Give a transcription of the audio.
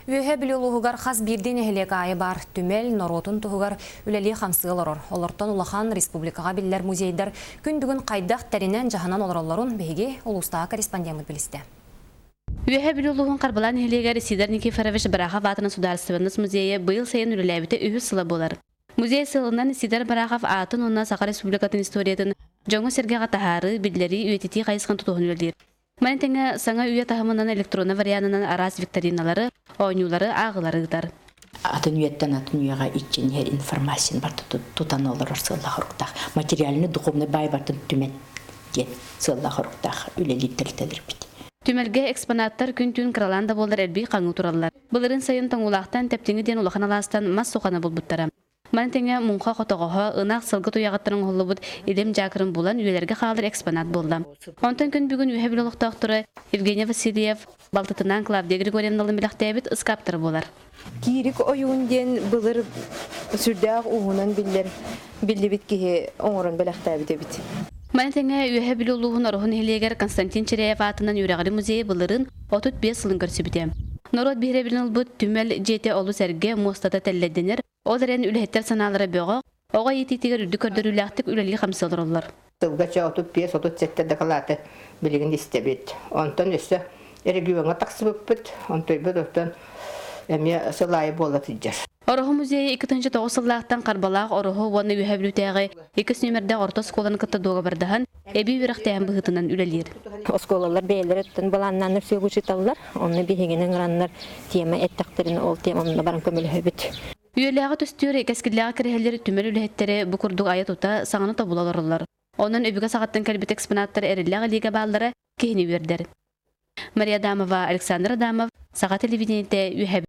Үөһэ Бүлүү улууһугар хас биирдии нэһилиэк аайы баар түмэл норуотун туһугар үлэлии-хамсыы олорор. Олортон улахан республикаҕа биллэр музейдар күн бүгүн хайдах тэринэн-дьаһанан олороллорун биһиги улуустааҕы корреспондеммыт билистэ. Үөһэ Бүлүү улууһун Харбалаан нэһилиэгэр Сидор Никифорович Барахов аатынан судаарыстыбаннас музейа быйыл сайын үлэлээбитэ үһүс сыла буолар. Музей сылынан Сидор Барахов аатын уонна Саха Республикатын историятын дьоҥҥо-сэргэҕэ таһаарыы, биллэрии, үйэтитии хайысхан тутуһан үлэлиир. Маны тэҥэ саҥа үйэ таһымынан электроннай варианынан араас викториналары, оонньуулары, ааҕыылары ыытар. Атын үйэттэн атын үйэҕэ иччэн иһэр информацияны барыта тутан олорор сыаллаах-соруктаах, материальнай-духовнай баай барытын түмэн диэн сыаллаах-соруктаах үлэлиир тэрилтэлэрбит. Түмэлгэ экспонаттар күн-түүн кыралаан да буоллар элбии хаҥыы тураллар. Былырыын сайын Тоҥуулаахтан Тэптиҥи диэн улахан алаастан мас суханы булбуттара. Маны тэҥэ муҥха хотоҕоһо, ынах, сылгы туйаҕыттан оҥоһуллубут илим дьаакырын булан үйэлэргэ хаалар экспонат буолла. Онтон күн бүгүн Үөһэ Бүлүү олохтоохторо Евгения Васильев балтытынаан Клавдия Григорьевналыын бэлэхтээбит ыскааптара буолар. Киирик ойуун диэн былыр сүрдээх ууһунан биллэр биллибит киһи оҥорон бэлэхтээбит эбит. Маны тэҥэ Үөһэ Бүлүү улууһун Ороһу нэһилиэгэр Константин Чиряев аатынан үөрэҕирии музейа былырыын 35 сылын көрсүбүтэ. Норуот биһирэбилин ылбыт түмэл дьиэтэ олус эргэ, муостата тэллэйдэнэр, ол эрэн үлэһиттэр санаалара бөҕөх, оҕо иитиитигэр үрдүк көрдөрүүлээхтик үлэлии-хамсыы олороллор. Сылга чэ 35-37 дакылааты билигин истэбит. Онтон өссө региоҥҥа тахсыбыппыт, онтойбут оттон эмиэ сыл аайы буола сылдьар. Ороһу музейа 2009 сыллаахтан Харбалаах Ороһу уонна Үөһээ Бүлүүтээҕи иккис нүөмэрдээх орто оскуоланы кытта дуогабардаһан, эбии үөрэхтээһин быһыытынан үлэлиир. Оскуолалар бэйэлэриттэн былааннааннар сүөг учууталлар, онно биһигини ыҥыраннар тема эттэхтэринэ ол тема онно баран көмөлөһөбүт. Үйэлээҕи түстүүр кэскиллээҕи кэрэһэллэр түмэл үлэһиттэрэ бу курдук айа-тута, саҥаны тобула олороллор. Онон өбүгэ саҕаттан кэлбит экспонаттар эрэллээх илиигэ бааллара киһини үөрдэр. Мария Адамова, Александр Адамов, Саха телевидениетэ, Үөһээ.